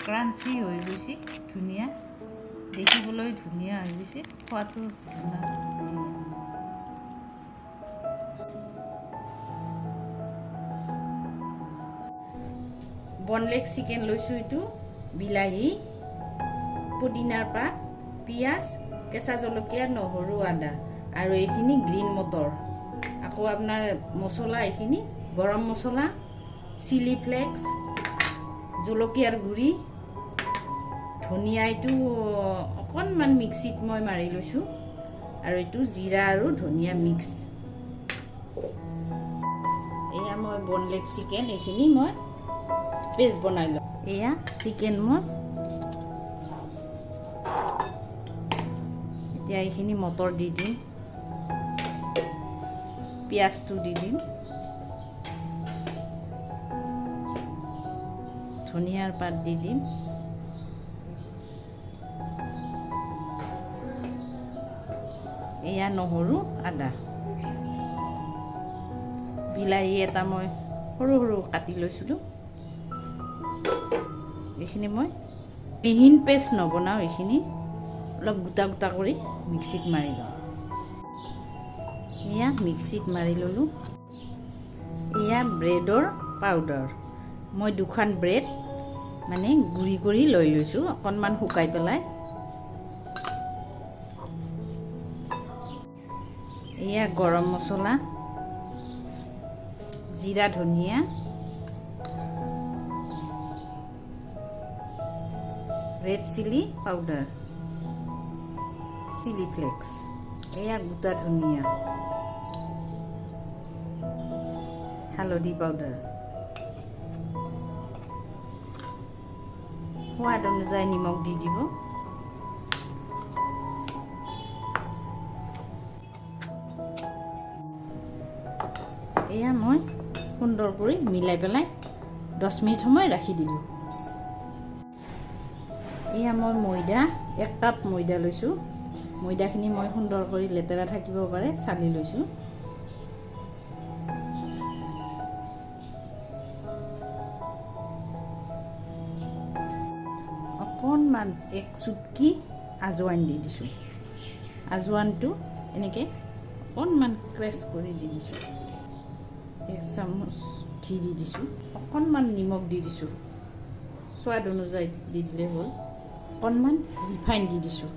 Crunchy হৈ গৈছে, ধুনীয়া দেখিবলৈ ধুনীয়া হৈ গৈছে, খোৱাটো ধুনীয়া। বনলেগ চিকেন লৈছোঁ, এইটো বিলাহী, পুদিনাৰ পাত, পিঁয়াজ, কেঁচা জলকীয়া, নহৰু, আদা আৰু এইখিনি গ্ৰীণ মটৰ। আকৌ আপোনাৰ মছলা এইখিনি গৰম মছলা, চিলি ফ্লেক্স, জলকীয়াৰ গুড়ি, ধনিয়া এইটো অকণমান মিক্সিত মই মাৰি লৈছোঁ আৰু এইটো জিৰা আৰু ধনিয়া মিক্স। এয়া মই বনলেগ চিকেন এইখিনি মই পেষ্ট বনাই লওঁ। এয়া চিকেন মই এতিয়া এইখিনি মটৰ দি দিম, পিঁয়াজটো দি দিম, ধনিয়াৰ পাত দি দিম, এয়া নহৰু, আদা, বিলাহী এটা মই সৰু সৰু কাটি লৈছিলোঁ। এইখিনি মই মিহিন পেষ্ট নবনাওঁ, এইখিনি অলপ গোটা গোটা কৰি মিক্সিত মাৰি লওঁ। এয়া মিক্সিত মাৰি ল'লোঁ। এয়া ব্ৰেডৰ পাউডাৰ, মই দুখন ব্ৰেড মানে গুড়ি কৰি লৈ লৈছোঁ, অকণমান শুকাই পেলাই। এয়া গৰম মছলা, জিৰা, ধনিয়া, red chilli powder, chilli flakes, এয়া গোটা ধনিয়া, হালধি পাউডাৰ, সোৱাদ অনুযায়ী নিমখ দি দিব। এয়া মই সুন্দৰ কৰি মিলাই পেলাই 10 মিনিট সময় ৰাখি দিলোঁ। এয়া মই ময়দা 1 কাপ ময়দা লৈছোঁ। ময়দাখিনি মই সুন্দৰ কৰি লেতেৰা থাকিব পাৰে চালি লৈছোঁ। অকণমান এক চুটকি আজৱাইন দি দিছোঁ। আজৱাইনটো এনেকৈ অকণমান ক্ৰেছ কৰি দি দিছোঁ। 1 চামুচ ঘি দি দিছোঁ, অকণমান নিমখ দি দিছোঁ, সোৱাদ অনুযায়ী দি দিলে হ'ল। অকণমান ৰিফাইন দি দিছোঁ।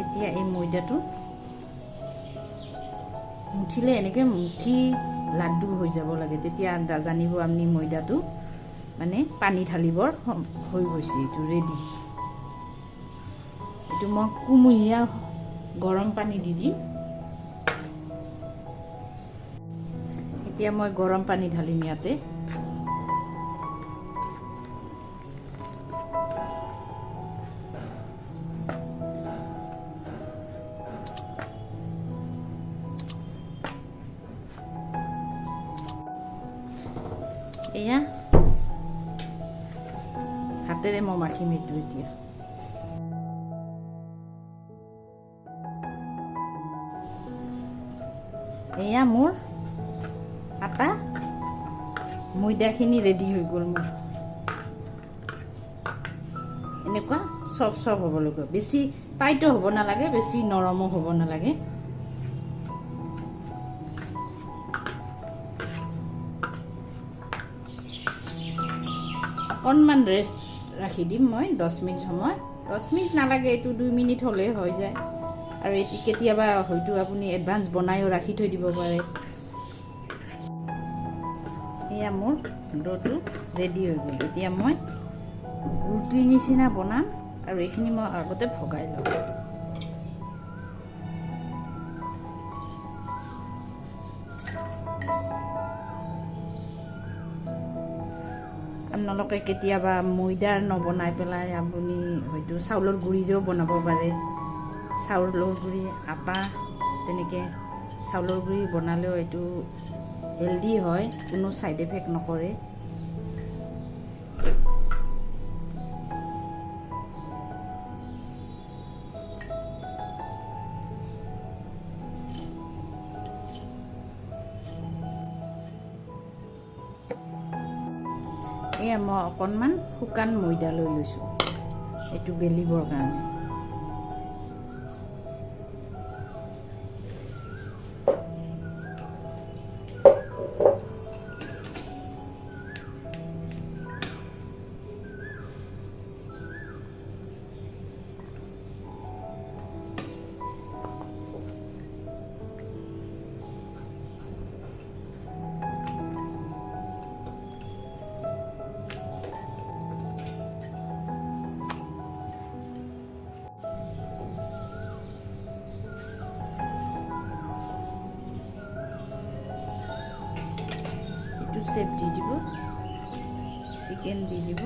এতিয়া এই ময়দাটো মুঠিলে এনেকৈ মুঠি লাড্ডু হৈ যাব লাগে, তেতিয়া জানিব আপুনি ময়দাটো মানে পানী ঢালিবৰ হৈ গৈছে, এইটো ৰেডি। এইটো মই কুমলীয়া গৰম পানী দি দিম। এতিয়া মই গৰম পানী ঢালিম ইয়াতে। এয়া হাতেৰে মই মাখিম এইটো এতিয়া। এয়া মোৰ আটা ময়দাখিনি ৰেডি হৈ গ'ল। মোৰ এনেকুৱা চফ চফ হ'ব লাগিব, বেছি টাইটো হ'ব নালাগে, বেছি নৰমো হ'ব নালাগে। অকণমান ৰেষ্ট ৰাখি দিম মই 10 মিনিট সময়। 10 মিনিট নালাগে, এইটো 2 মিনিট হ'লেই হৈ যায়। আৰু এটি কেতিয়াবা হয়তো আপুনি এডভান্স বনায়ো ৰাখি থৈ দিব পাৰে। এয়া মোৰ ড'টো ৰেডি হৈ গ'ল। এতিয়া মই ৰুটিৰ নিচিনা বনাম আৰু এইখিনি মই আগতে ভগাই ল'ম। আপোনালোকে কেতিয়াবা ময়দাৰ নবনাই পেলাই আপুনি হয়তো চাউলৰ গুড়িৰেও বনাব পাৰে। চাউলৰ গুড়ি, আটা, তেনেকৈ চাউলৰ গুড়ি বনালেও এইটো হেল্ডি হয়, কোনো ছাইড এফেক্ট নকৰে। এয়া মই অকণমান শুকান ময়দা লৈ লৈছোঁ, এইটো বেলিবৰ কাৰণে। চেপ দি দিব, চিকেন দি দিব।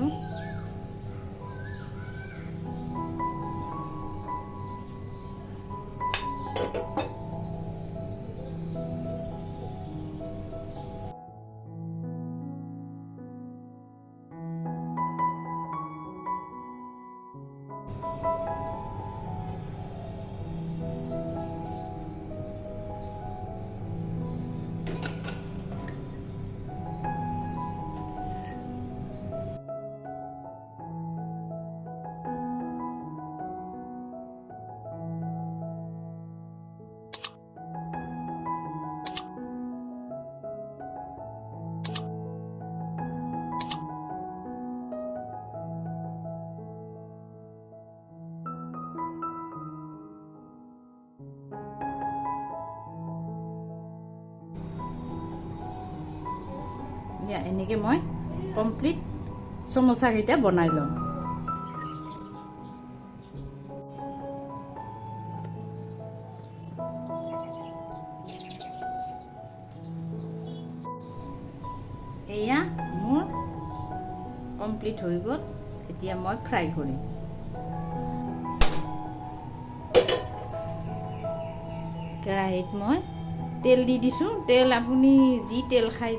এনেকৈ মই কমপ্লিট সমোচাকেইটা বনাই ল'ম। এয়া মোৰ কমপ্লিট হৈ গ'ল। এতিয়া মই ফ্ৰাই কৰিম। কেৰাহীত মই তেল দি দিছোঁ। তেল আপুনি যি তেল খায়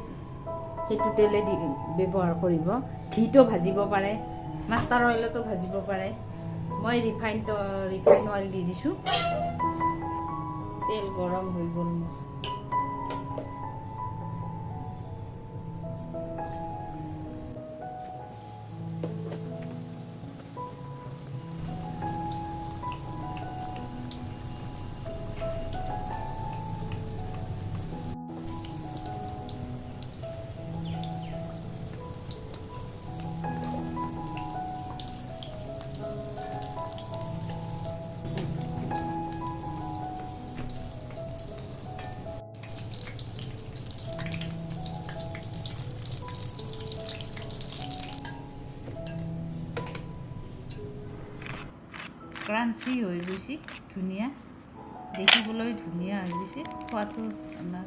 সেইটো তেলে দি ব্যৱহাৰ কৰিব। ঘিটো ভাজিব পাৰে, মাষ্টাৰ অইলতো ভাজিব পাৰে। মই ৰিফাইন অইল দি দিছোঁ। তেল গৰম হৈ গ'ল মোৰ। ক্ৰাঞ্চি হৈ গৈছে, ধুনীয়া দেখিবলৈ ধুনীয়া হৈ গৈছে। খোৱাটো আপোনাৰ